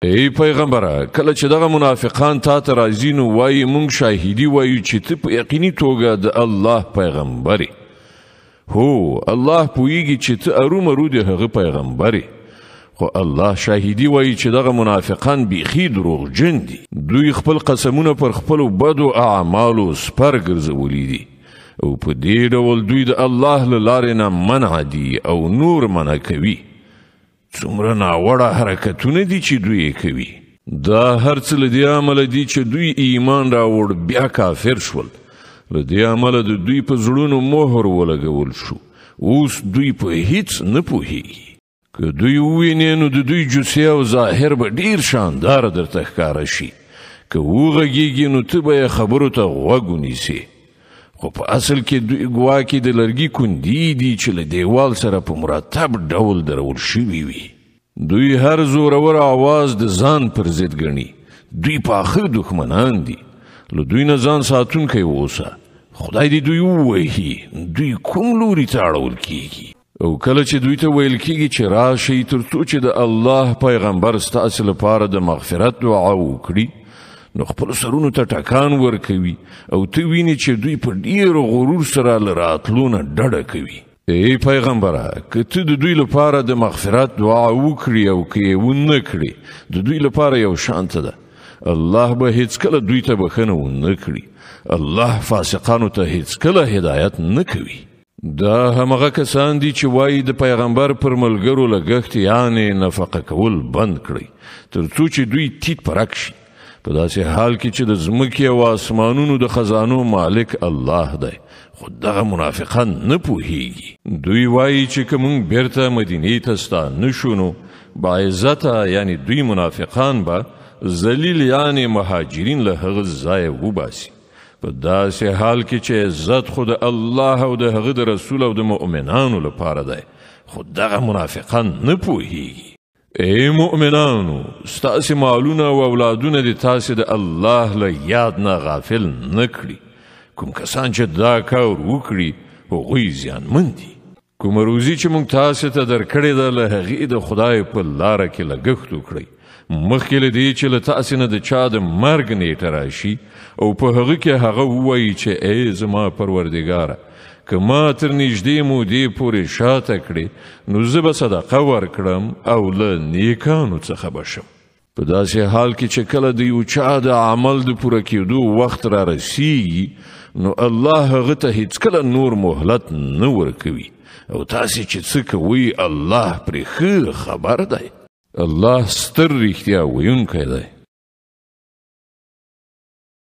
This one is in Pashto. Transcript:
ای پیغمبره، کله چې دغه منافقان تا ته راځي نو وایي مونږ شاهدي وایو چې ته په یقیني توګه د الله پیغمبر یې. هو، الله پوهیږي چې ته ارومرو د هغه پیغمبر یې، خو الله شاهدي وایي چې دغه منافقان بیخي دروغجن دي. دوی خپل قسمونه پر خپلو بدو اعمالو سپر ګرځولي دي او په دې ډول دوی د الله له لارې نه منع دي او نور منع کوي. څومره ناوړه حرکتونه دي چې دوی یې کوي. دا هر څه له دې امله دي چې دوی ایمان راوړ بیا کافر شول. له دې امله د دوی په زړونو مهر ولګول شو. اوس دوی په هیڅ نه پوهیږي. که دوی ووینې نو د دوی جثې او ظاهر به ډیر شاندار درته ښکاره شي. که وغږیږي نو ته به یې خبرو ته غوږ ونیسې، خو په اصل کې دوی ګواکې د لرګي کندې دي چې له دیوال سره په مرتب ډول درول شوي وي. دوی هر زورور آواز د ځان پر ضد ګڼي. دوی پاخه دښمنان دي. له دوی نه ځان ساتونکی اوسه. خدای دې دوی ووهي. دوی کوم لوري ته اړول کیږي؟ او کله چې دوی ته ویل کیږي چې راشئ تر څو چې د الله پیغمبر ستاسو لپاره د مغفرت دعا وکړي، نو خپل سرونو ته ټکان ورکوي او ته وینې چې دوی په ډیر غرور سره له راتلو نه ډډه کوي. ای پیغمبره، که ته د دوی لپاره د مغفرت دعا وکړي او که یې ونه کړي، د دوی لپاره یو شانته ده. الله به هیڅکله دوی ته بښنه ونه کړي. الله فاسقانو ته هیڅکله هدایت نه کوي. دا همغه کسان دي چې وایي د پیغمبر پر ملګرو لګښت یعنې نفقه کول بند کړئ تر څو چې دوی تیت پرک شي، په داسې حال کې چې د ځمکې او آسمانونو د خزانو مالک الله دی. خو دغه منافقان نه پوهیږي. دوی وایي چې که مونږ بیرته مدینې ته ستانه شو نو باعزته یعنی دوی منافقان به ذلیل یعنی مهاجرین له هغه ځایه وباسي، په داسې حال کې چې عزت خو د الله او د هغه د رسول او د مؤمنانو لپاره دی. خو دغه منافقان نه پوهیږي. ای مؤمنانو، ستاسې مالونه او اولادونه دې تاسې د الله له یاد نه غافل نه کړي. کوم کسان چې دا کار وکړي هغوی زیانمن دي. کومه روزي چې موږ تاسې ته درکړې ده له هغې د خدای په لاره کې لګښت وکړئ، مخکې له دې چې له تاسې نه د چا د مرګ نیټه راشي او په هغه کې هغه ووایي چې ای زما پروردګاره، که ما تر نږدې مودې پورې شاته کړې نو زه به صدقه ورکړم او له نیکانو څخه به شم. په داسې حال کې چې کله د یو چا د عمل د پوره کېدو وخت را رسیږي نو الله هغه ته هیڅکله نور مهلت نه ورکوي او تاسې چې څه کوئ الله پرې ښه خبر دی. الله ستر رښتیا ویونکی دی.